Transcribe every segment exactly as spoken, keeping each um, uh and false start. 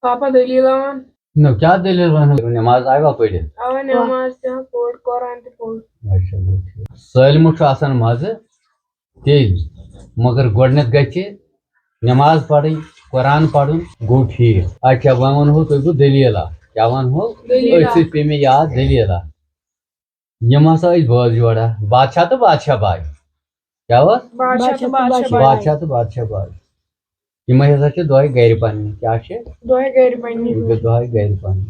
پاپا دٔلیٖل اَوان۔ نہ، کیٛاہ دٔلیٖل وَنو؟ نٮ۪ماز آیوا پٔرِتھ؟ اَوا، نٮ۪ماز تہِ ہا پوٚر، قرآن تہِ پوٚر۔ اچھا، گوٚو ٹھیٖک۔ سٲلمَس چھُ آسان مَزٕ تیٚلہِ، مگر گۄڈٕنٮ۪تھ گژھِ نٮ۪ماز پَرٕنۍ، قرآن پَرُن، گوٚو ٹھیٖک۔ اچھا، وۄنۍ وَنہو تۄہہِ بہٕ دٔلیٖل اَکھ۔ کیٛاہ وَنہو؟ دٔلیٖل أتھۍ اَکھ۔ سۭتۍ پیٚیہِ مےٚ یاد دٔلیٖل اَکھ۔ یِم ہسا ٲسۍ بٲژ جوڑا، بادشاہ تہٕ بادشاہ باے۔ کیٛاہ اوس؟ بادشاہ تہٕ بادشاہ باے۔ بادشاہ تہٕ بادشاہ باے۔ یِمے ہسا چھِ دۄہے گرِ پننہِ۔ کیٛاہ چھِ؟ دۄہے گرِ پننہِ۔ یِم چھِ دۄہے گرِ پننہِ۔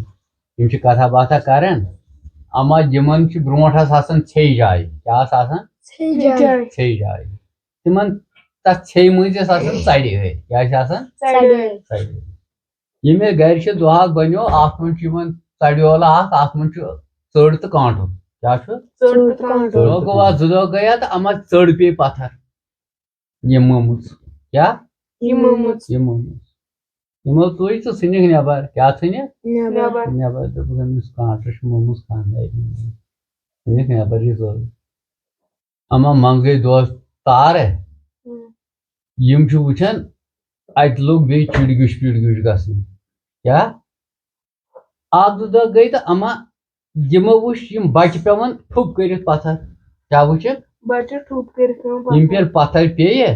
یِم چھِ کتھا باتھا کران، اما یِمن چھِ برونٛٹھ ٲس آسان ژھیٚے جاے۔ کیٛاہ ٲس آسان؟ ژھیٚے جاے۔ ژھیٚے جاے۔ تِمن تتھ ژھیٚے مٔنٛزۍ ٲس آسان ژرِ أتھۍ۔ کیٛاہ چھِ آسان؟ ژرِ۔ ژرِ۔ ییٚمہِ گرِ چھِ دُہاکھ بنیو، اَتھ منٛز چھُ یِمن ژَڑیولہٕ اَکھ، اَتھ منٛز چھُ ژٔڑ تہٕ کانٛٹُن۔ کیٛاہ چھُ؟ ژٔڑ تہٕ کانٛٹُن۔ دۄہ گوٚو اَتھ، زٕ دۄہ گٔے اَتھ، اَما ژٔڑ پیٚیہِ پَتھر۔ یِم مٲمٕژ۔ کیٛاہ؟ یِم مٲمٕژ۔ یِم مٲمٕژ۔ یِمو تُج تہٕ ژھٕنِکھ نٮ۪بر۔ کیٛاہ ژھٕنِکھ؟ نٮ۪بر۔ نٮ۪بر۔ دوٚپُکھ، أمِس کانٛٹَس چھُ مٲمٕژ خانٛدارنہِ۔ ژھٕنِکھ نٮ۪بر یہِ ژٔڑ۔ اما منٛزٕ گٔے دۄہ تارٕ۔ ہُم۔ یِم چھِ وٕچھان، اَتہِ لوٚگ بیٚیہِ چِڑگِش پِڑگِش گژھنہِ۔ کیٛاہ؟ اَکھ زٕ دۄہ گٔے تہٕ اما یِمو وٕچھ یِم بَچہِ پٮ۪وان ٹھوٚپ کٔرِتھ پَتھر۔ کیٛاہ وٕچھِکھ؟ بَچہِ ٹھوٚپ کٔرِتھ پٮ۪وان یِم پَتھر۔ پیٚیہِ پَتھر پیٚیہِ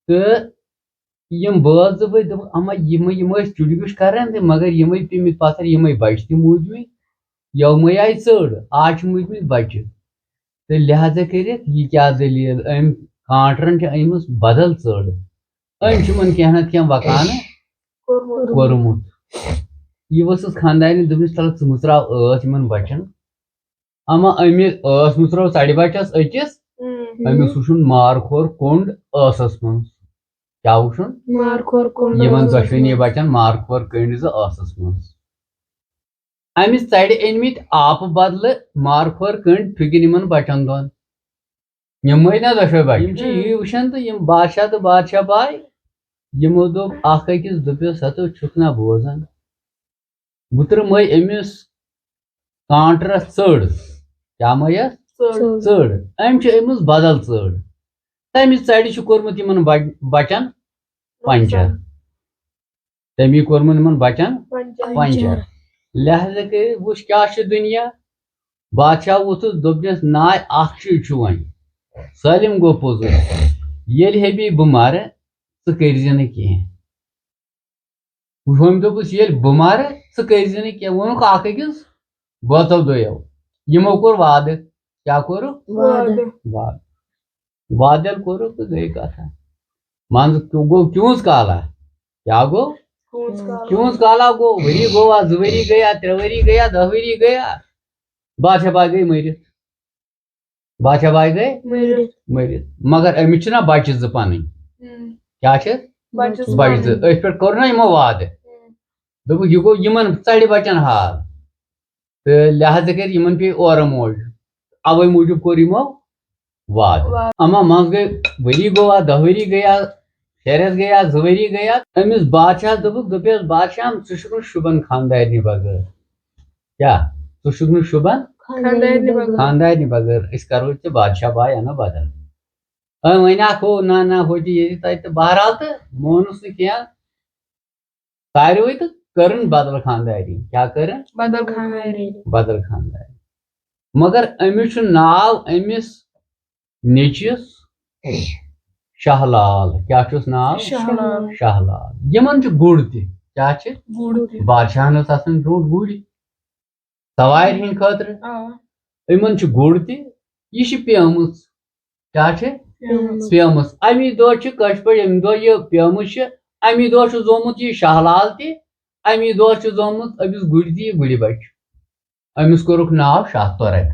تہٕ یِم بٲژ زٕ بٲژ دوٚپُکھ، اما یِمہٕ، یِم ٲسۍ چُڑگُش کران تہٕ مگر یِمے پیٚمٕتۍ پتھر، یِمے بچہِ تہِ موٗدمٕتۍ، یِمے آیہِ ژٔڑ، آز چھِ موٗدمٕتۍ بچہِ۔ تہٕ لہذا کٔرِتھ یہِ کیٛاہ دٔلیٖل؟ أمۍ کانٛٹرن چھِ أنۍمٕژ بدل ژٔڑ، أمۍ چھُ یِمن کینٛہہ نتہٕ کینٛہہ وکانہٕ کوٚرمُت۔ کوٚرمُت۔ یہِ ؤژھٕس خانٛدارنہِ، دوٚپمَس، تَلہٕ ژٕ مٕژراو ٲس یِمن بچن۔ اما أمِس ٲس مٕژرٲو ژَڑِ بَچَس أکِس، اۭں۔ أمِس وٕچھُن مارخور کوٚنٛڈ ٲسَس منٛز۔ کیٛاہ وٕچھُن؟ مارخور کوٚنٛڈ یِمَن ٲسَس دۄشوٕنی منٛز۔ بَچَن مارخور کٔنٛڈۍ زٕ ٲسَس منٛز۔ أمِس ژَڑِ أنۍمٕتۍ آپہٕ بدلہٕ مارخور کٔنٛڈۍ ٹھُکِن یِمَن بَچَن دۄن۔ یِمَے نہ دۄشوَے بَچہِ۔ یِم چھِ یی وٕچھان تہٕ یِم بادشاہ تہٕ بادشاہ باے، یِمو دوٚپ اَکھ أکِس، دوٚپُس، ہَتہٕ چھُکھ نہ بوزان؟ بہٕ ترٛمے أمِس کانٛٹرس ژٔڑ۔ کیٛاہ مَیَس؟ ژٔڑ۔ ژٔڑ۔ أمۍ چھِ أمِس بدل ژٔڑ۔ تَمہِ ژَڑِ چھُ کوٚرمُت یِمَن بَ-، بَچَن پنٛچر۔ تٔمی کوٚرمُت یِمَن بَچَن پنٛچر۔ پنٛچر۔ لہذا کٔرِتھ وٕچھ کیٛاہ چھُ دُنیا۔ بادشاہ ووٚتھُس، دوٚپنَس، ناے اَکھ چیٖز چھُ وۄنۍ۔ سٲلِم گوٚو پوٚزُے۔ ییٚلہِ ہے بیٚیہِ بہٕ مَرٕ، ژٕ کٔرۍ زِ نہٕ کینٛہہ۔ ہُمۍ دوٚپُس، ییٚلہِ بہٕ مَرٕ، ژٕ کٔرۍ زِ نہٕ کینٛہہ۔ ووٚنُکھ اَکھ أکِس بٲژو دۄیو۔ یِمو کوٚر وعدٕ۔ کیٛاہ کوٚرُکھ؟ وعدٕ۔ وعدٕ۔ وعدٕ ییٚلہِ کوٚرُکھ تہٕ گٔے کَتھا۔ منٛزٕ گوٚو کیوٗنٛژ کالا؟ کیٛاہ گوٚو؟ کیوٗنٛژ کالا۔ کیوٗنٛژ کالا گوٚو؟ ؤری گوٚوا، زٕ ؤری گٔیا، ترٛےٚ ؤری گٔیا، دَہ ؤری گٔیا؟ بادشاہ باے گٔے مٔرِتھ۔ بادشاہ باے گٔے مٔرِتھ۔ مٔرِتھ۔ مگر أمِس چھِنہ بَچہِ زٕ پَنٕنۍ؟ ہُم۔ کیٛاہ چھِ؟ بَچہِ زٕ بَچہِ زٕ۔ پَنٕنۍ۔ أتھۍ پٮ۪ٹھ کوٚر نہ یِمو وعدٕ۔ ہُم۔ دوٚپُکھ، یہِ گوٚو یِمَن ژَڑِ بَچَن حال۔ تہٕ لہذا کٔرِتھ یِمَن پیٚیہِ اورٕ موج۔ اَوَے موٗجوٗب کوٚر یِمو وعدٕ۔ وعدٕ۔ اما منٛزٕ گٔے ؤری گوٚوا، دَہ ؤری گٔیا، شےٚ رٮ۪تھ گٔیا، زٕ ؤری گٔیا۔ أمِس بادشاہَس دوٚپُکھ، دوٚپُس، بادشاہ، ژٕ چھُکھ نہٕ شوٗبان خانٛدارنہِ بغٲر۔ کیٛاہ؟ ژٕ چھُکھ نہٕ شوٗبان خانٛدارنہِ بغٲر۔ خانٛدارنہِ بغٲر۔ أسۍ کَرو ژےٚ بادشاہ باے اَنو بدل۔ أمۍ وَنہِ اَکھ ہُہ، نہ، نہ، ہُہ تہِ ییٚتہِ تَتہِ تہٕ بہرحال تہٕ مونُس نہٕ کینٛہہ۔ ساروٕے تہٕ کٔرٕن بدل خانٛداری۔ کیٛاہ کٔرٕن؟ بدل خانٛداری۔ بدل خانٛداری۔ مگر أمِس چھُ ناو أمِس نیٚچوِس شاہ لال۔ کیٛاہ چھُس ناو؟ شاہ لال۔ شاہ لال۔ یِمن چھُ گُر تہِ۔ کیٛاہ چھِ؟ گُر تہِ۔ بادشاہن ٲس آسان برٛونٛٹھ گُرۍ سوارِ ہٕنٛدِ خٲطرٕ۔ آ۔ یِمن چھُ گُر تہِ۔ یہِ چھِ پیمٕژ۔ کیٛاہ چھِ؟ پیمٕژ۔ پیمٕژ۔ اَمی دۄہ چھِ کٲشِر پٲٹھۍ، ییٚمہِ دۄہ یہِ پیمٕژ چھِ، اَمی دۄہ چھُ زومُت یہِ شاہ لال تہِ، اَمی دۄہ چھُ زومُت أمِس گُرۍ تہِ یہِ گُرِ بَچہِ۔ أمِس کوٚرُکھ ناو شاہ تۄرَک۔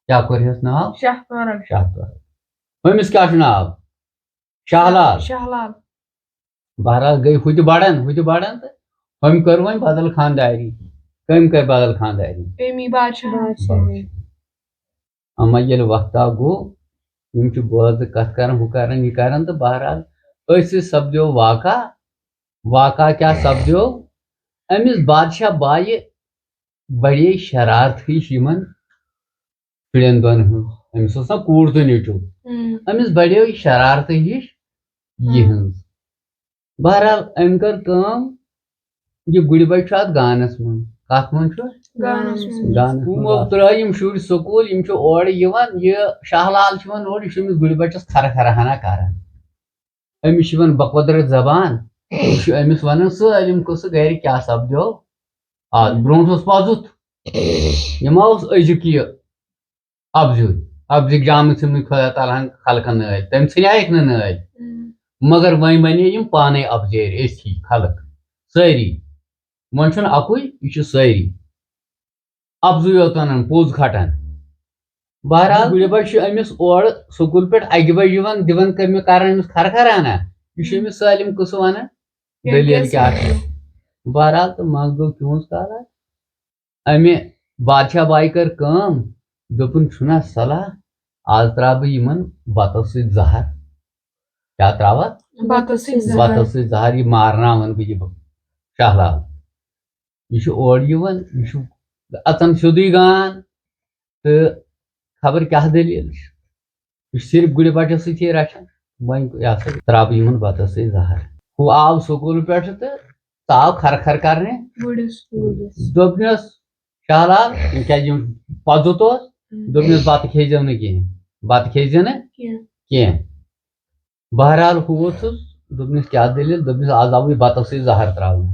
کیٛاہ کوٚرہَس ناو؟ شاہ تۄرَک۔ شاہ تۄرَک۔ ہُمِس کیٛاہ چھُ ناو؟ شاہ لال۔ شاہ لال۔ بہرحال گٔے ہُہ تہِ بَڑان، ہُہ تہِ بَڑان تہٕ ہُمۍ کٔر وۄنۍ بدل خانٛداری۔ کٔمۍ کٔر بدل خانٛداری؟ پیمی بادشاہ۔ بادشاہ۔ اما ییٚلہِ وقتا گوٚو، یِم چھِ بٲژ زٕ کَتھ کَران، ہُہ کَران، یہِ کَران تہٕ بہرحال أتھۍ سۭتۍ سپدیو واقعہ۔ واقعہ کیٛاہ سپدیو؟ أمِس بادشاہ بایہِ بڑے شرارتہٕ ہِش یِمن شُرٮ۪ن دۄن ہٕنٛز۔ أمِس اوس نا کوٗر تہٕ نیٚچوٗ۔ ہُم۔ أمِس بڑے شرارتہٕ ہِش ہُم۔ یِہٕنٛز۔ بہرحال، أمۍ کٔر کٲم، یہِ گُرِ بچہِ چھُ اتھ گانس منٛز۔ کتھ منٛز چھُ؟ گانس منٛز۔ گانس منٛز۔ یِمو ترٲے یِم شُرۍ سکوٗل، یِم چھِ اورٕ یِوان، یہِ شاہ لال چھُ یِوان اورٕ، یہِ چھُ أمِس گُرِ بچس کھرٕ کھرٕ ہنا کران۔ أمِس چھِ یِوان بقۄدرت زبان، یہِ چھُ أمِس ونان سٲلِم قصہٕ گرِ کیٛاہ سپدیو۔ آ، برونٛٹھ اوس پۄزُت، یہِ ما اوس أزیُک یہِ اَپزیُن؟ اَپزِکۍ جامہٕ ژھٕنمٕتۍ خۄدا تعالیٰ ہن خلقن نٲلۍ، تٔمۍ ژھٕنیایکھ نہٕ نٲلۍ۔ مگر وۄنۍ بنے یِم پانے اَپزیرۍ، أسۍ ہی خلق سٲری۔ وۄنۍ چھُنہٕ اَکُے، یہِ چھُ سٲری۔ اَپزُے یوت وَنان، پوٚز کھٹان۔ بہرحال، گُرِ بچہِ چھُ أمِس اورٕ سکوٗل پٮ۪ٹھ اَکہِ بجہِ یِوان، دِوان کٔمہِ کران أمِس کھرٕ کھرانہ۔ یہِ چھُ أمِس سٲلِم قٕصہٕ وَنان، دٔلیٖل کیٛاہ چھِ۔ بہرحال، تہٕ منٛزٕ گوٚو کیوٗنٛژ کالہ، اَمہِ بادشاہ بایہِ کٔر کٲم، دوٚپُن، "چھُنہ صلاح، آز ترٛاوٕ بہٕ یِمن بَتَس سۭتۍ زَہر۔" کیٛاہ ترٛاوَکھ؟ بَتَس سۭتۍ زَہر۔ بَتَس سۭتۍ زَہر، یہِ مارناوَن بہٕ یہِ شاہ لال۔ یہِ چھُ اورٕ یِوان، یہِ چھُ اَژان سیوٚدُے گان تہٕ خبر کیٛاہ دٔلیٖل چھِ۔ یہِ چھُ صرف گُرِ بَچَس سۭتی رَچھان۔ وۄنۍ یہِ ہسا ترٛاوٕ بہٕ یِمَن بَتَس سۭتۍ زَہر۔ ہُہ آو سکوٗل پٮ۪ٹھٕ تہٕ ژاو کھر کھر کرنہِ۔ گُرِس۔ گُرِس۔ دوٚپنَس، "شاہ لال، یہِ کیٛازِ یِم پَزُت اوس؟" ہُم۔ دوٚپنَس، "بَتہٕ کھیٚیہِ زیو نہٕ کِہیٖنۍ، بَتہٕ کھیٚیہِ زِ نہٕ کینٛہہ۔ کینٛہہ۔" بہرحال، ہُہ ووٚتھُس، دوٚپنَس، "کیٛاہ دٔلیٖل؟" دوٚپنَس، "آز آوُے بَتَس سۭتۍ زَہر ترٛاونہٕ۔"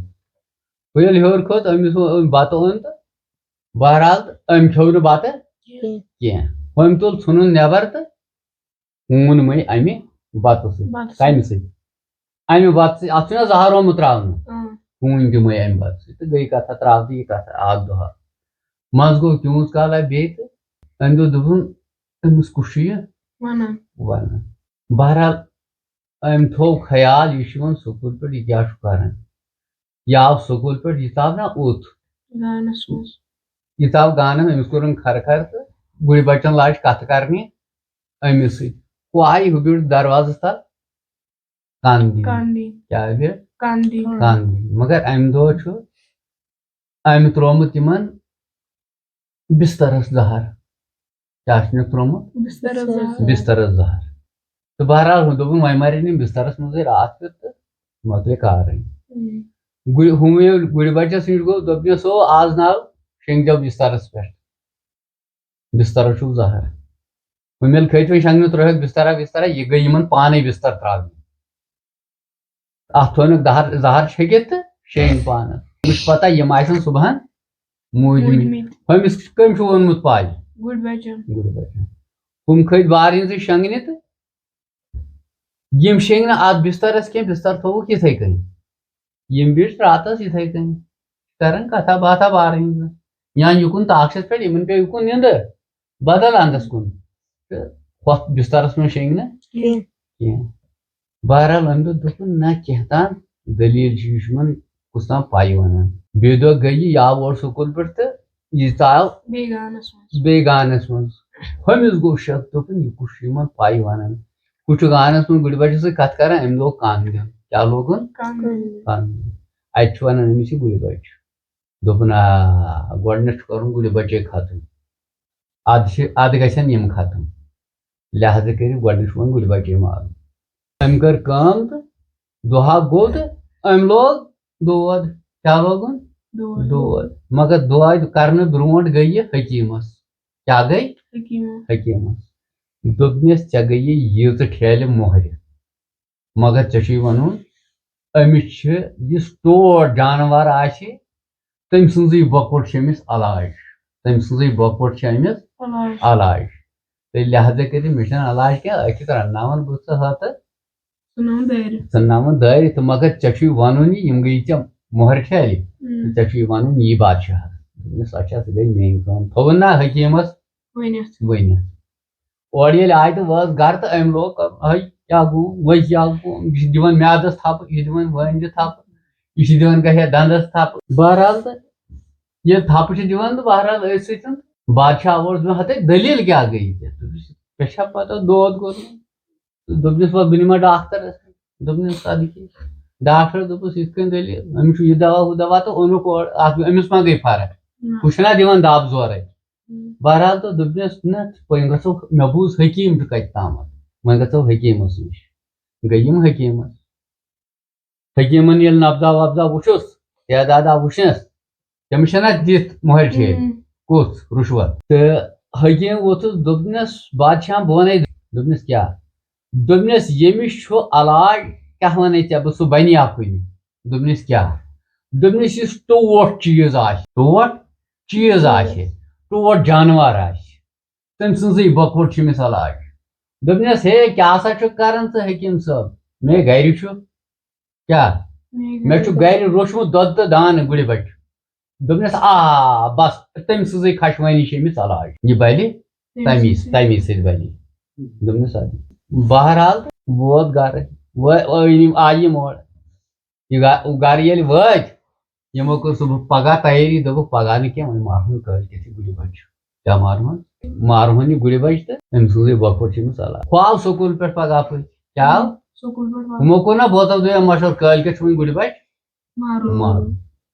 ہُہ ییٚلہِ ہیوٚر کھوٚت، أمِس اوٚن، أمۍ بَتہٕ اوٚن تہٕ بہرحال، تہٕ أمۍ کھیوٚو نہٕ بَتہٕ کینٛہہ۔ کینٛہہ۔ أمۍ تُل، ژھُنُن نٮ۪بر تہٕ ہوٗن مٔے اَمہِ بَتہٕ سۭتۍ۔ بَتہٕ سۭتۍ۔ کَمہِ سۭتۍ؟ اَمہِ بَتہٕ سۭتۍ، اَتھ چھُنہ زَہر آمُت ترٛاونہٕ؟ اۭں۔ ہوٗنۍ تہِ مٔے اَمہِ بَتہٕ سۭتۍ۔ تہٕ گٔے کَتھا، ترٛاو تہٕ یہِ کَتھا اَکھ دۄہا۔ منٛزٕ گوٚو تیوٗت کالہ بیٚیہِ تہٕ أمۍ دوٚپ، دوٚپُن، "أمِس کُس چھُ یہِ وَنان۔ وَنان؟" بہرحال، أمۍ تھوٚو خیال، یہِ چھُ یِوان سکوٗل پٮ۪ٹھ، یہِ کیٛاہ چھُ کران؟ یہِ آو سکوٗل پٮ۪ٹھ، یہِ ژاو نہ اوٚت۔ گانَس منٛز۔ یہِ ژاو گانَس، أمِس کوٚرُن کھر کھر تہٕ گُرِ بَچَن لاج کَتھٕ کرنہِ أمِس سۭتۍ۔ ہُہ آیہِ، ہُہ بیوٗٹھ دروازَس تَل کَن دِنہِ۔ کَن دِنہِ۔ کیٛاہ بیوٗٹھ؟ کَن دِنہِ۔ کَن دِنہِ۔ مگر اَمہِ دۄہ چھُ أمۍ ترٛوومُت یِمَن بسترس زہر۔ کیٛاہ چھُ مےٚ ترٛوومُت؟ بسترس زہر۔ بسترس زہر۔ تہٕ بہرحال، ہُہ دوٚپُن، "وۄنۍ مارن یِم بسترس منٛزٕے راتھ کیُتھ تہٕ مۄکلہِ کارٕے۔" ہُم۔ گُرِ-، ہُم ییٚلہِ گُرِ بچس نِش گوٚو، دوٚپنس، "او، آز ناو شیٚنگۍ زیو بسترس پٮ۪ٹھ۔ بسترس چھُو زہر۔" ہُم ییٚلہِ کھٔتۍ وۄنۍ شۄنٛگنہِ، ترٛٲوہکھ بسترا وسترا، یہِ گٔے یِمن پانے بستر ترٛاونہِ۔ اتھ تھوونکھ دہر، زہر چھٔکِتھ تہٕ شیٚنگۍ پانس۔ مےٚ چھِ پتہ یِم آسن صبحن موٗدمٕتۍ۔ موٗدمٕتۍ۔ ہُمِس کٔمۍ چھُ ووٚنمُت پاے؟ گُرۍ بچن۔ گُرۍ بچن۔ ہُم کھٔتۍ بارٕنۍ زٕ شۄنٛگنہِ تہٕ یِم شیٚنگۍ نہٕ اتھ بسترس کینٛہہ، بستر تھووُکھ یِتھے کٔنۍ۔ یِم بیٖٹھۍ راتس یِتھے کٔنۍ، کران کتھا باتھا بارٕنۍ زٕ۔ یا یُکُن تاخچس پٮ۪ٹھ، یِمن پیوٚو یُکُن نِندٕر۔ بدل اندس کُن۔ تہٕ ہۄتھ بسترس منٛز شیٚنگۍ نہٕ کینٛہہ۔ کینٛہہ۔ بہرحال، أمۍ دوٚپ، دوٚپُن، "نہ، کینٛہہ تام دٔلیٖل چھِ، یہِ چھُ یِمن کُس تام پَے وَنان۔" بیٚیہِ دۄہ گٔے یہِ، یہِ آو اورٕ سکوٗل پٮ۪ٹھ تہٕ یہِ ژاو بیٚیہِ گانَس منٛز۔ بیٚیہِ گانَس منٛز۔ ہُمِس گوٚو شک، دوٚپُن، "یہِ کُس چھُ یِمن پَے وَنان؟ ہُہ چھُ گانَس منٛز گُرۍ بَچَس سۭتۍ کَتھ کران، أمۍ لوگ کَن دیُن۔" کیٛاہ لوگُن؟ کَن دیُن۔ کَن دیُن۔ اَتہِ چھِ وَنان، أمِس چھِ گُرۍ بَچہِ۔ دوٚپُن، آ، گۄڈٕنیتھ چھُ کرُن گُرِ بچے ختم۔ ادٕ چھِ، ادٕ گژھن یِم ختم۔ لہذا کٔرِو گۄڈٕنیتھ چھُ وۄنۍ گُرِ بچے مارُن۔ أمۍ کٔر کٲم تہٕ دۄہا گوٚو تہٕ أمۍ لوگ دود۔ کیٛاہ لوگُن؟ دود۔ دود۔ مگر دود کرنہٕ برونٛٹھ گٔے یہِ حکیٖمس۔ کیٛاہ گٔے؟ حکیٖمس۔ حکیٖمس۔ دوٚپنس، "ژےٚ گٔیی ییٖژٕ ٹھیلہِ مۄہرِ۔" مگر ژےٚ چھُے وَنُن، أمِس چھِ یُس ٹوٹھ جانوَر آسہِ، تٔمۍ سٕنٛزٕے بۄکُٹ چھِ أمِس علاج، تٔمۍ سٕنٛزٕے بۄکُٹ چھِ أمِس علاج۔ علاج۔ تہٕ لہذا کٔرِتھ مےٚ چھَنہٕ علاج کینٛہہ، أتھۍ رَنناوَن بہٕ ژٕ ہَتہٕ ژٕنناوَن دٲرِتھ۔ ژٕنناوَن دٲرِتھ، تہٕ مگر ژےٚ چھُے وَنُن یہِ، یِم گٔے ژےٚ مۄہرِ ٹھیلہِ، اۭں۔ تہٕ ژےٚ چھُے وَنُن یی بادشاہَس۔ دوٚپنَس، "اچھا، سۄ گٔے میٛٲنۍ کٲم۔" تھوٚوُن نا حکیٖمَس ؤنِتھ۔ ؤنِتھ۔ اورٕ ییٚلہِ آیہِ تہٕ وٲژ گرٕ تہٕ أمۍ لوگ، "ہے، کیٛاہ گوٚو؟ وۄنۍ کیٛاہ گوٚو؟" یہِ چھِ دِوان میٛادَس تھپہٕ، یہِ چھِ دِوان وٲنجہِ تھپہٕ، یہِ چھِ دِوان گژھِ دَنٛدَس تھپہٕ۔ بہرحال تہٕ ییٚلہِ تھپہٕ چھِ دِوان تہٕ بہرحال أتھۍ سۭتۍ بادشاہ اوس دَپان، "ہَتَے دٔلیٖل کیٛاہ گٔے ژےٚ؟ ژےٚ چھا پَتہ دود کوٚرمُت؟" دوٚپنَس، "وَلہٕ بہٕ نِمہٕ ہا ڈاکٹرَس۔" دوٚپنَس، "اَدٕ کیٛاہ؟" ڈاکٹر دوٚپُس، "یِتھ کٔنۍ دٔلیٖل، أمِس چھُ یہِ دَوا ہُہ دَوا تہٕ اوٚنُکھ اورٕ، اَتھ، أمِس ما گٔے فرق؟ نہ۔ ہُہ چھُنہ دِوان دَب زورَے؟" بہرحال تہٕ دوٚپنَس، "نہ، وۄنۍ گژھو، مےٚ بوٗز حکیٖم چھُ کَتہِ تامَتھ، وۄنۍ گژھو حکیٖمَس نِش۔" گٔے یِم حکیٖمَس۔ حکیٖمَن ییٚلہِ نبضا وبضا وُچھُس، تعدادہ وٕچھنَس، تٔمِس چھَنہ دِتھ مۄہرِ ٹھیلہِ، ہُم۔ کُس رُشوت؟ تہٕ حکیٖم ووٚتھُس، دوٚپنَس، "بادشاہ، بہٕ وَنَے۔" دوٚپنَس، "کیٛاہ؟" دوٚپنَس، "ییٚمِس چھُ علاج، کیٛاہ وَنَے ژےٚ بہٕ، سُہ بَنہِ یا کُنہِ؟" دوٚپنَس، "کیٛاہ؟" دوٚپنَس، "یُس ٹوٹھ چیٖز آسہِ، ٹوٹھ چیٖز آسہِ، ٹوٹھ جانوَر آسہِ، تٔمۍ سٕنٛزٕے بۄکوٹ چھِ أمِس علاج۔" دوٚپنَس، "ہے، کیٛاہ سا چھُکھ کَران ژٕ حکیٖم صٲب؟ مے گَرِ چھُ، کیٛاہ؟ مے مےٚ چھُ گَرِ روٚچھمُت دۄد تہٕ دانہٕ گُرِ بَچہِ۔" دوٚپنَس، "آ، بَس، تٔمۍ سٕنٛزٕے خۄشوٕنی چھِ أمِس علاج۔ یہِ بَلہِ تَمی، تَمی سۭتۍ بَلہِ۔" دوٚپنَس، "اَدٕ۔" بہرحال، ووت گَرٕ، وٲ-، أنِم، آیہِ یِم اورٕ۔ یہِ گا-، گَرٕ ییٚلہِ وٲتۍ، یِمو کٔر صُبحُک پَگاہ تیٲری، دوٚپُکھ، "پَگاہ نہٕ کینٛہہ، وۄنۍ مارہون کٲلۍ کٮ۪تھ یہِ گُرِ بَچہٕ۔" کیٛاہ مارہون؟ مارہون یہِ گُرِ بَچہٕ تہٕ أمۍ سٕنٛزٕے بۄکھوٹ چھِ أمِس علاج۔ ہُہ آو سکوٗل پٮ۪ٹھ پَگاہ پٲٹھۍ۔ کیٛاہ آو؟ سکوٗل پٮ۪ٹھ پَگاہ۔ ہُمو کوٚر نہ بوتل دوٚیو مَشوَر، کٲلۍ کٮ۪تھ چھُ وۄنۍ گُرِ بَچہٕ مارُن۔ مارُن۔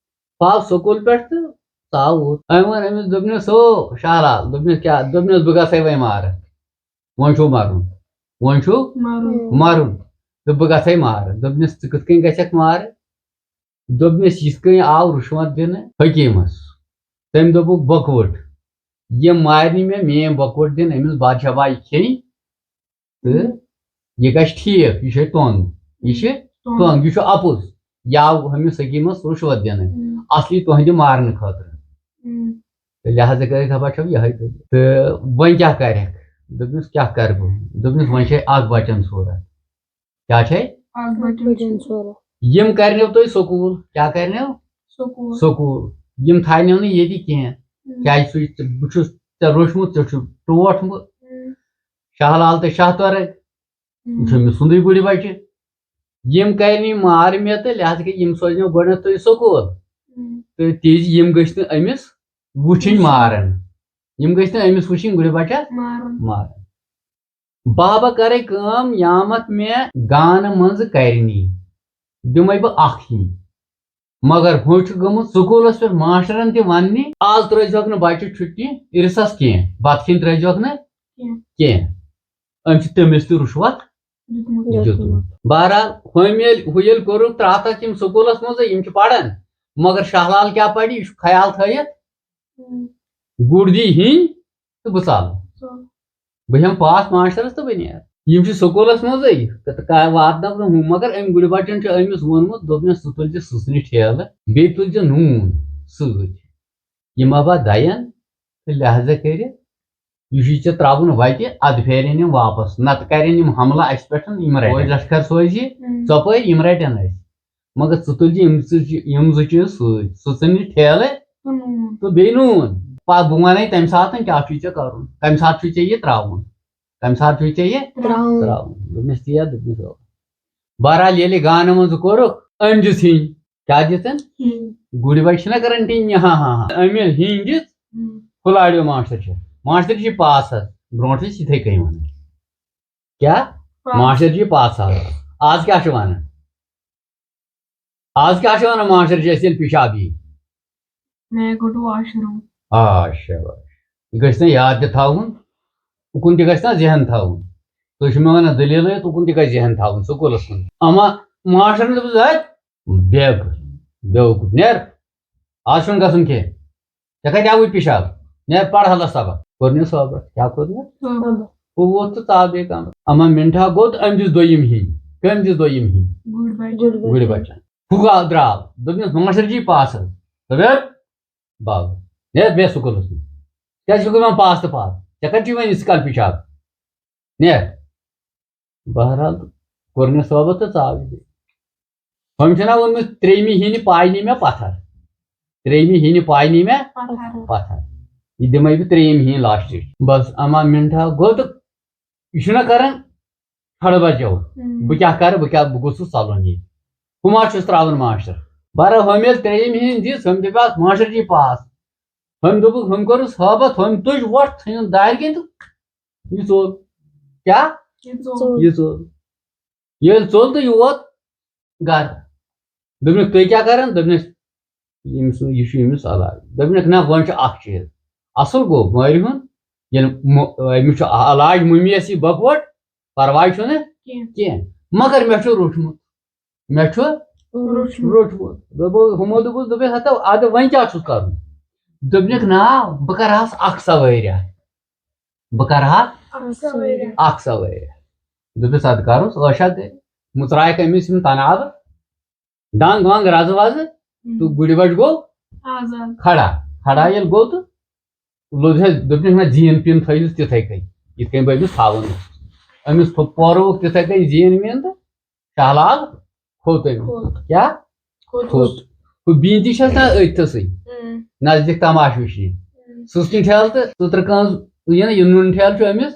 پاو سکوٗل پٮ۪ٹھ تہٕ ژاو اوٗرۍ۔ أمۍ ووٚن أمِس، دوٚپنَس، "ہو شاہ لال"، دوٚپنَس، "کیٛاہ؟" دوٚپنَس، "بہٕ گژھَے وۄنۍ مارَتھ۔ وۄنۍ چھُو مَرُن۔ وۄنۍ چھُو مَرُن۔ مَرُن۔ تہٕ بہٕ گژھَے مارَتھ۔" دوٚپنَس، "ژٕ کِتھ کٔنۍ گژھَکھ مارٕنۍ؟" دوٚپنَس، "یِتھ کٔنۍ آو رُشوَت دِنہٕ حکیٖمَس۔ تٔمۍ دوٚپُکھ، بۄکوُٹ، یہِ مارِ نہٕ مےٚ، میٛٲنۍ بۄکوُٹ دِن أمِس بادشاہ بایہِ کھیٚنۍ۔" تہٕ یہِ گژھِ ٹھیٖک، یہِ چھُ توٚنگ، یہِ چھُ توٚنگ۔ توٚنگ، یہِ چھُ اَپُز۔ یہِ آو ہُمِس حکیٖمَس رُشوَت دِنہٕ، ہُم۔ اَصلی تُہٕنٛدِ مارنہٕ خٲطرٕ۔ ہُم۔ تہٕ لہذا کٔرِتھ دَپان چھَو یِہوٚے کٔرِو۔ تہٕ وۄنۍ کیٛاہ کَرٮ۪کھ؟ دوٚپنَس، "کیٛاہ کَرٕ بہٕ؟" دوٚپنَس، "وۄنۍ چھے اَکھ بَچَن صوٗرت۔" کیٛاہ چھے؟ اَکھ بَچَن صوٗرت۔ یِم کَرنو تُہۍ سکوٗل، کیٛاہ کَرنو؟ سکوٗل۔ سکوٗل۔ یِم تھاونو نہٕ ییٚتہِ کینٛہہ۔ ہُم۔ کیٛازِ سُہ، بہٕ چھُس ژےٚ روٚچھمُت، ژےٚ چھُ ٹوٹھ مُ-، ہُم۔ شاہ لال تہٕ شاہ تورک۔ ہُم۔ یہِ چھُ أمِس سُنٛدٕے گُرِ بَچہِ۔ یِم کَرِ نہٕ یِم مارٕ مےٚ تہٕ لہذا کہِ یِم سوزنو گۄڈٕنٮ۪تھ تُہۍ سکوٗل۔ ہُم۔ تہٕ تِژ یِم گٔژھۍ نہٕ أمِس وٕچھِنۍ وٕچھِنۍ۔ مارَن۔ یِم گٔژھۍ نہٕ أمِس وٕچھِنۍ گُرِ بَچَس مارَن۔ مارَن۔ بابا کَرے کٲم، یامَتھ مےٚ گانہٕ منٛزٕ کَرِ نی، دِمَے بہٕ اَکھ ہی۔ مگر ہُہ چھُ گوٚمُت سکوٗلَس پٮ۪ٹھ ماسٹرَن تہِ وَننہِ، آز ترٛٲیزیوکھ نہٕ بَچہِ چھُٹی عرسَس کینٛہہ، بَتہٕ کھیٚنۍ ترٛٲیزیوکھ نہٕ کینٛہہ۔ کینٛہہ۔ أمۍ چھِ تٔمِس تہِ رُشوَت دیُتمُت۔ دیُتمُت۔ بہرحال، ہُم ییٚلہِ، ہُہ ییٚلہِ کوٚرُکھ ترٛاو تَتھ یِم سکوٗلَس منٛزٕے، یِم چھِ پَران۔ مگر شاہ لال کیٛاہ پَرِ، یہِ چھُ خیال تھٲیِتھ، ہُم۔ گُر دی ہِنٛدۍ تہٕ بہٕ ژَلہٕ۔ ژَلہٕ۔ بہٕ ہٮ۪مہٕ پاس ماسٹرَس تہٕ بہٕ نیرٕ۔ یِم چھِ سکوٗلَس منٛزٕے، تہٕ تہٕ کا-، واتناو نہٕ ہُم، مگر أمۍ گُرِ بَچَن چھُ أمِس ووٚنمُت، دوٚپنَس، "ژٕ تُلۍ زِ سٕژنہِ ٹھیلہٕ، بیٚیہِ تُلۍ زِ نوٗن سۭتۍ۔ یہِ ما باسہِ دَیَن، تہٕ لہذا کٔرِتھ یہِ چھُے ژےٚ ترٛاوُن وَتہِ، اَدٕ پھیرن یِم واپس، نَتہٕ کَرن یِم حملہٕ اَسہِ پٮ۪ٹھ، یِم رَٹن۔ فوج لشکر سوزِ، ہُم۔ ژۄپٲرۍ یِم رَٹن اَسہِ۔ مگر ژٕ تُلۍ زِ یِم زٕ چی-، یِم زٕ چیٖز سۭتۍ، سٕژنہِ ٹھیلہٕ تہٕ نوٗن۔ تہٕ بیٚیہِ نوٗن۔ پَتہٕ بہٕ وَنَے تَمہِ ساتہٕ کیٛاہ چھُے ژےٚ کَرُن، کَمہِ ساتہٕ چھُے ژےٚ یہِ ترٛاوُن، کَمہِ ساتہٕ چھُے ژےٚ یہِ ترٛاوُن۔ ترٛاوُن۔" دوٚپمَس، "تی ہا دوٚپمَس، اَوا۔" بہرحال، ییٚلہِ گانہٕ منٛز کوٚرُکھ، أمۍ دِژ ہِنٛدۍ۔ کیٛاہ دِژٕن؟ ہِنٛدۍ۔ گُرۍ بَچہِ چھِنہ کَران ٹِنٛگ، ہا، ہا، ہا۔ أمۍ ییٚلہِ ہِنٛدۍ دِژ، ہُم۔ پھُلاریو ماسٹر چھُ۔ ماسٹر جی پاس حظ۔ برونٛٹھ ٲسۍ یِتھَے کٔنۍ وَنان۔ کیٛاہ؟ پاس۔ ماسٹر جی پاس حظ۔ آز کیٛاہ چھِ وَنان؟ آز کیٛاہ چھِ وَنان ماسٹر جی اَسہِ ییٚلہِ پِشاب یی؟ May I go to washroom? آ، شاباش۔ یہِ گژھِ نہ یاد تہِ تھاوُن، اُکُن تہِ گژھِ نہ ذہن تھاوُن۔ تُہۍ چھِو مےٚ وَنان دٔلیٖلٕے یوت، اُکُن تہِ گژھِ ذہن تھاوُن سکوٗلَس کُن۔ اما ماسٹرَن دوٚپُس، "ہَتھ بیگ، بیوقوٗف، نیر، آز چھُنہٕ گژھُن کینٛہہ۔ ژےٚ کَتہِ آوُے پِشاب؟ نیر، پَر حالَس سبق۔" کوٚر مےٚ سبق۔ کیٛاہ کوٚر مےٚ؟ سبق۔ ہُہ ووت تہٕ ژاو بیٚیہِ کَمرٕ۔ اما مِنٹھا گوٚو تہٕ أمۍ دِژ دوٚیِم ہِنٛدۍ۔ کٔمۍ دِژ دوٚیِم ہِنٛدۍ؟ گُرۍ بَچَن۔ گُرۍ بَچَن۔ ہُہ گا-، درٛاو۔ دوٚپنَس، "ماسٹر جی پاس حظ۔" دوٚپُن، "بَب، نیر بیٚہہ سکوٗلَس منٛز۔ کیٛازِ چھُکھ دَپان پاس تہٕ پاس؟ ژےٚ کَتہِ چھُے وۄنۍ یِژھ کال پِشاب؟ نیر۔" بہرحال، کوٚر مےٚ صٲبَس تہٕ ژاو یہِ بیٚیہِ۔ ہُمۍ چھُنہ ووٚنمُت، "ترٛیٚیِمہِ ہِنہِ پاے نی مےٚ پَتھر۔ ترٛیٚیِمہِ ہِنہِ پاے نی مےٚ پَتھر۔" پَتھر۔ یہِ دِمَے بہٕ ترٛیٚیِم ہِنہِ لاسٹٕچ۔ بَس، اما مِنٹھا گوٚو تہٕ یہِ چھُنہ کران کھڑبَچو۔ ہُم۔ بہٕ کیٛاہ کرٕ، بہٕ کیٛاہ، بہٕ گوٚژھُس ژَلُن ییٚتہِ۔ ہُم حظ چھُس ترٛاوان ماسٹر۔ بہرحال، ہُم ییٚلہِ ترٛیٚیِم ہِنٛدۍ دِژ، ہُم دَپہِ، "اَتھ ماسٹر جی پاس۔" ہُم دوٚپُکھ، ہُم کوٚرُس ہٲبَتھ، ہُم تُج وۄٹھ، ژھٕنِن دارِ کِنۍ تہٕ یہِ ژوٚل۔ کیٛاہ؟ یہِ ژوٚل۔ یہِ ژوٚل۔ ییٚلہِ ژوٚل تہٕ یہِ ووت گرٕ۔ دوٚپنَکھ، "تُہۍ کیٛاہ کران؟" دوٚپنَس، "ییٚمِس، یہِ چھُ ییٚمِس علاج۔" دوٚپنَکھ، "نہ، وۄنۍ چھُ اَکھ چیٖز۔ اَصٕل گوٚو مٲرِ ہُنٛد، ییٚلہِ مو-، أمِس چھُ علاج مُمِیَس یہِ بۄکوَٹ، پَرواے چھُنہٕ کینٛہہ۔ کینٛہہ۔ مگر مےٚ چھُ روٚٹمُت، مےٚ چھُ روٚچھمُت۔ دوٚپُن، ہُمو دوٚپُس، دوٚپُس، "ہتو، ادٕ وۄنۍ کیٛاہ چھُس کرُن؟" دوٚپنکھ، "نا، بہٕ کرٕ ہس اکھ سوٲرۍ۔ بہٕ کرٕ ہا اکھ سوٲرۍ۔ اکھ سوٲرۍ۔" دوٚپُس، "ادٕ کرُس عٲشا گٔے۔" مُژرایکھ أمِس یِم تنابہٕ، ڈنگ ونگ رزٕ وزٕ، تہٕ گُرِ بچ گوٚو آزاد۔ کھڑا۔ کھڑا ییٚلہِ گوٚو تہٕ لوٚگ حظ، دوٚپنَس، "نہ، زیٖن پِن تھٲیزِ تِتھَے کٔنۍ، یِتھ کٔنۍ بہٕ أمِس تھاوُن اوسُس۔" أمِس تھوٚو، پورُوُکھ تِتھَے کٔنۍ زیٖن ویٖن تہٕ شہلال کھوٚت أمِس۔ کھوٚت۔ کیٛاہ؟ کھوٚت۔ کھوٚت۔ ہُہ بیٖنتی چھَس نہ أتھۍ تھَسٕے، اۭں۔ نزدیٖک تماش وٕچھنہِ۔ اۭں۔ سٕژنہِ ٹھیلہٕ تہٕ سٕترٕ کٲنٛز، یہِ نہ، یہِ نُن ٹھیلہٕ چھُ أمِس۔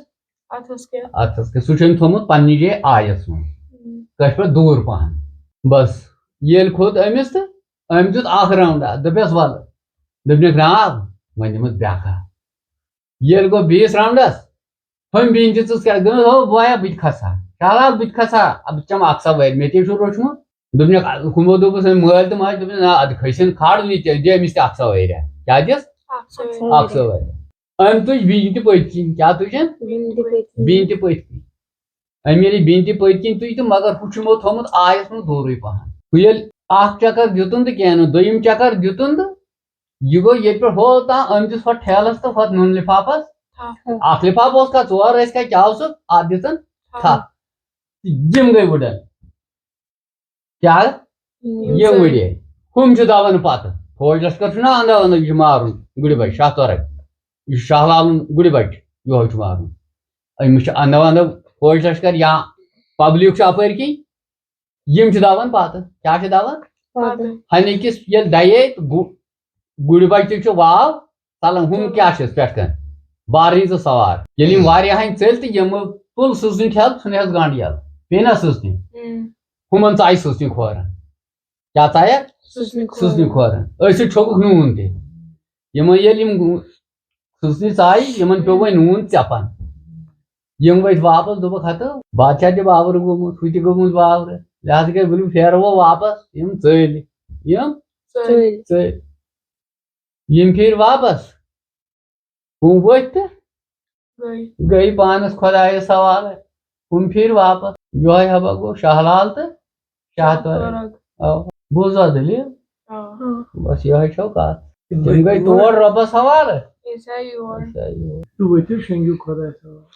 اَتھَس کیٛاہ؟ اَتھَس کیٛاہ؟ سُہ چھُ أمۍ تھوٚمُت پنٛنہِ جایہِ آیَس منٛز، اۭں۔ کٲشِر پٲٹھۍ دوٗر پَہَن۔ بَس، ییٚلہِ کھوٚت أمِس تہٕ أمۍ دیُت اَکھ راوُنٛڈا، دوٚپنَس، "وَلہٕ۔" دوٚپنَکھ، "نا، وۄنۍ دِمَس بیٛاکھا۔" ییٚلہِ گوٚو بیٚیِس راوُنٛڈَس، ہُمۍ بیٖنتہِ ژٕژ کیٛاہ؟ دوٚپنَس، "ہو بویا، بہٕ تہِ کھسہٕ ہا، شالال، بہٕ تہِ کھسہٕ ہا، اَدٕ ژےٚ چھَم اَکھ سوٲرۍ، مےٚ تہِ چھُ روٚچھمُت۔" دوٚپنَکھ، ہُمو دوٚپُس، أمۍ مٲلۍ تہٕ ماجہِ دوٚپنَس، "نہ، اَدٕ کھٔسِن کھاڑ، یہِ تہِ دِ أمِس تہِ اَکھ سوٲرۍ ہا۔" کیٛاہ دِس؟ اَکھ سوٲرۍ۔ اَکھ سوٲرۍ۔ أمۍ تُج بیٖنتہِ پٔتۍ کِنۍ۔ کیٛاہ تُجن؟ بیٖنتہِ پٔتۍ کِنۍ۔ بیٖنتہِ پٔتۍ کِنۍ۔ أمۍ ییٚلہِ بیٖنتہِ پٔتۍ کِنۍ تُج تہٕ مگر ہُہ چھُ یِمو تھوٚمُت آیَس منٛز دوٗرٕے پَہَن۔ ہُہ ییٚلہِ اَکھ چکر دیُتُن تہٕ کینٛہہ نہٕ، دوٚیِم چکر دیُتُن تہٕ یہِ گوٚو ییٚتہِ پٮ۪ٹھ ہو تام، أمۍ دیُت ہۄتھ ٹھیلَس تہٕ ہۄتھ نُن لِفافَس تھَپھ۔ اَکھ لِفافہٕ اوس کھا ژور ٲسۍ کھا کیٛاہ اوسُکھ، اَتھ دِژٕن تھَپھ۔ تھَپھ۔ تِم گٔے وُڈن۔ کیٛاہ؟ یِم یِم وُڈے۔ ہُم چھِ دَوان پَتہٕ۔ فوج لشکر چھُنہ اَنٛدٕ وَنٛدٕ، یہِ چھُ مارُن گُرِ بَچہِ، شاہ تورک۔ یہِ چھُ شاہ لالُن گُرِ بَچہِ، یِہوٚے چھُ مارُن۔ أمِس چھِ اَنٛدٕ وَنٛدٕ فوج لشکر یا پبلِک چھُ اَپٲرۍ کِنۍ، یِم چھِ دَوان پَتہٕ۔ کیٛاہ چھِ دَوان؟ پَتہٕ۔ ہَنہِ أکِس ییٚلہِ دَیے تہٕ گُ-، گُرِ بَچہِ تہِ چھُ واو ژَلان، ہُم کیٛاہ چھِس پٮ۪ٹھ کَنۍ؟ بارٕنۍ زٕ سوار۔ ییٚلہِ یِم واریاہَن ژٔلۍ تہٕ یِمو تُل سٕژنہِ ٹھیلہٕ، ژھُن ہٮ۪س گنٛڈ یَلہٕ۔ پیٚیہِ نا سٕژنہِ؟ اۭں۔ ہُمَن ژایہِ سٕژنہِ کھورَن۔ کیٛاہ ژایَکھ؟ سٕژنہِ کھورَن۔ سٕژنہِ کھورَن۔ أتھۍ سۭتۍ چھوٚکُکھ نوٗن تہِ۔ یِمَن ییٚلہِ یِم سٕژنہِ ژایہِ، یِمَن پیوٚو وۄنۍ نوٗن ژٮ۪پَن۔ یِم ؤتھۍ واپَس، دوٚپُکھ، "ہَتہٕ، بادشاہ تہِ باورٕ گوٚمُت، ہُہ تہِ گوٚمُت باورٕ۔ لہذا کٔرۍ ؤلِو پھیرو واپَس، یِم ژٔلۍ۔" یِم ژٔلۍ۔ ژٔلۍ۔ یِم پھیٖرۍ واپَس۔ ہُم ؤتھۍ تہٕ گٔے۔ گٔے پانَس خۄدایَس حوالہٕ۔ ہُم پھیٖرۍ واپَس۔ یِہوٚے ہبا گوٚو شاہ لال تہٕ شاہ شاہ تورک۔ تورک۔ اَوا۔ بوٗزوا دٔلیٖل؟ آ۔ بَس یِہوٚے چھو کَتھ۔ تِم گٔے تور رۄبَس حوالہٕ۔ أسۍ آے یور۔ أسۍ آے یور۔ تہٕ ؤتھِو شۄنٛگِو خۄدایَس حوالہٕ۔